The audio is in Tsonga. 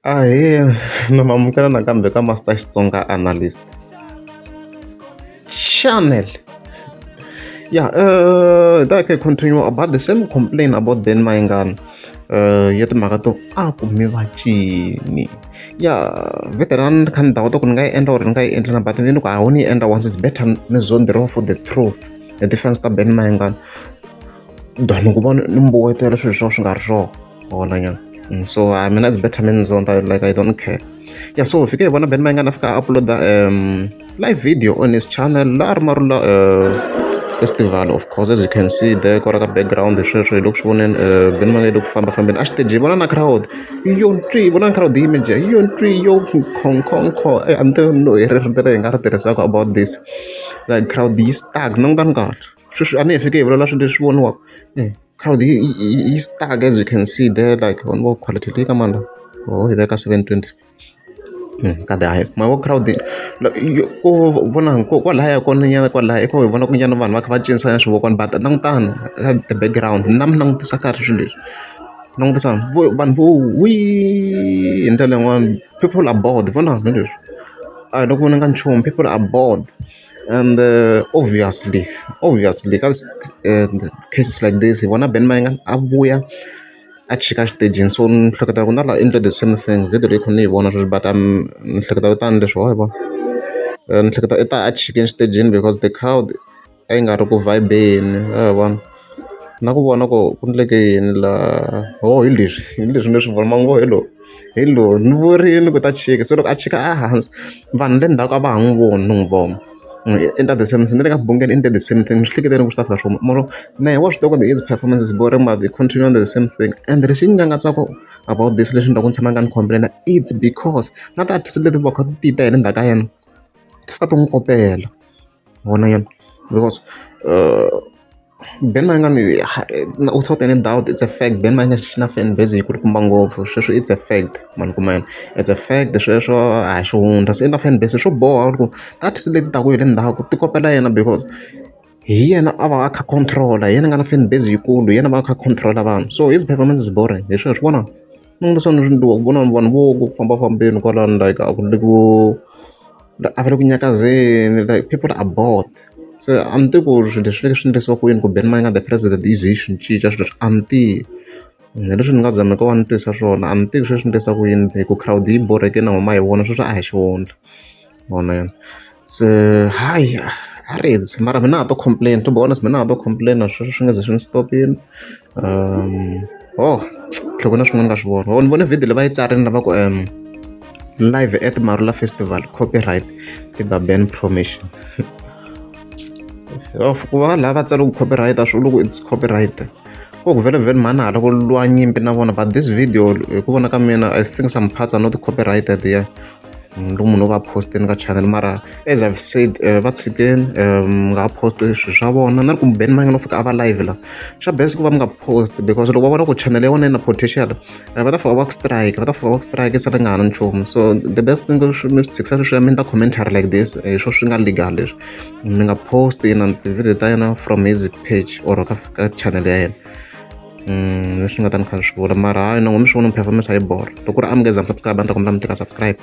Ahee, na mi amukela nakambe ka Master Xitsonga Analyst channel. Ya hi ta hi kha hi continue about the same complain about Ben Mayengani ya timhaka to a ku mi va cini. Ya vhete ra ni kha ni dawuta ku ni nga yi endla or ni nga yi endli na but ni ku a wu ni yi endla once it's better ni zonderhiwa for the truth hi ti-fans ta Ben Mayengani than ku va ni mbuwetela swilo swo swi nga ri swona vona nyana. So I mean it's better ni zonda like I don't care. Yeah, so fike hi vona Ben Mayengani a fika a upload-a live video on his channel laha ri Marula festival of course, as you can see there kwala ka background sweswo hi le ku swi voneni. Ben Mayengani yi le ku fambafambeni a xiteji, hi vona na crowd yo ntwi, vona na crowd yi yime njhe yo ntwi yo khonkhonkho. A ni tivi no hi ririmi leri hi nga ri tirhisaka about this, like crowd yi stuck. Langutani kahle sweswi, a ni hi fike hi vulavula swilo leswi voniwaka, crowd yi stuck as you can see there. Like vona quality leyi ka mani la, oh, hi veka 720 ka the highest ma vo crowd ku vona kwalaya kona nyana, kwalaya i kho hi vona ku nyana vanhu va kha va cinisa swivokwana, but langutani ka the background na mi langutisa kahle swilo leswi, langutisa vanhu vo wi hi ndlela yin'wani. People are bored, vona hi leswi a hi loko vonanga nchumu, people are bored. And obviously ka cases like this hi vona Ben Mayengani a vuya a chika xitejini, so ni hleketa ku na laha endle the same thing. Video leyi kha ni yi vona sweswi, but ni hleketa tani leswi wa yi vona, ni hleketa i ta a chikeni xitejini because the crowd a yi nga ri ku vibe-eni wa yi vona na ku vona ku ku endleke yini laha. Ho hi leswi, hi leswi ni swi vona manguva, hi lowu, hi lowu ni vurini ku ta chika. Se loko a chika a hansi, vanhu le ndzhaku a va ha n'wi voni, ni n'wi vona endla the same thing na le ka Bungeni, endle the same thing. Ni swi hleketeni ku swi ta fika swi huma mara na yehe wa swi tiva ku his performance is boring, but he continue on the same thing. And lexi ni nyangatsaka about this, lexi endlaka ni tshama ni kha ni complain, it's because na ti-artist leti va kha ti ta hi le ndzhaku ka yena ti fika ti n'wi kopela vona nyana, because Ben Mayengani, without any doubt, it's a fact, Ben Mayengani xi na fan base yi kulukumba ngopfu. Sweswo it's a fact mani, kuma yena it's a fact, sweswo a hi xihundla. Se i na fan base, swo boha ku ti-artist leti taka hi le ndzhaku ti kopela yena because hi yena a va a kha control-a, hi yena a nga na fan base yikulu, hi yena a va a kha control-a vanhu. So his performance is boring, hi sweswo vona langutisa ni vona vanhu vo ku fambafambeni kwalano, like a ku le ku a va le ku nyakazeni, like people are bored. Se a ni tivi ku swilo leswi swi endlisiwa ku yini ku Ben Mayengani the president yi ze yi swi cinca swilo leswi, a ni tivi. Hi leswi ni nga zama ku va ni twisa swona, a ni tivi sweswi endlisa ku yini hi ku crowd yi borhekile na n'wina ma yi vona sweswo a hi xihundla vona yena. Se hayi a ri mara mina ha to complain, to be honest, mina ha to complain sweswo swi nga ze swi ni stop-ini. Oh, tlhe ku na swin'wana nga swi vona, ni vone video leyi va yi tsarini lava ku live at Marula Festival, copyright Tiba Ben Promotions. Ku va lava va tsale ku copyright a swi vuli ku it's copyright, ku vhele vhele mhani hala ku lwa nyimpi na vona. But this video, hi ku vona ka mina, I think some parts are not copyrighted here loko munhu o va postini ka channel. Mara as I've said, va tshikeni mi nga ha post swilo swa vona na ri ku Ben Mayengani u fika a va live la, xa best ku va mi nga post because loko va vona ku channel ya vona yi na potential, va ta fika va ku strike, va ta fika va ku strike sala nga ha na nchumu. So the best thing mi swi tshikisa sweswiya, mi endla commentary like this, hi swo swi nga legal leswi, mi nga post ina ti-video ta yena from his page or ka channel ya yena. Leswi ni nga ta ni kha ni swi vula, mara hayi na n'wina mi swi vona performance a yi borha. Loko ku ri a mi nge za mi subscribe, a ni ta kombela mi tika subscribe.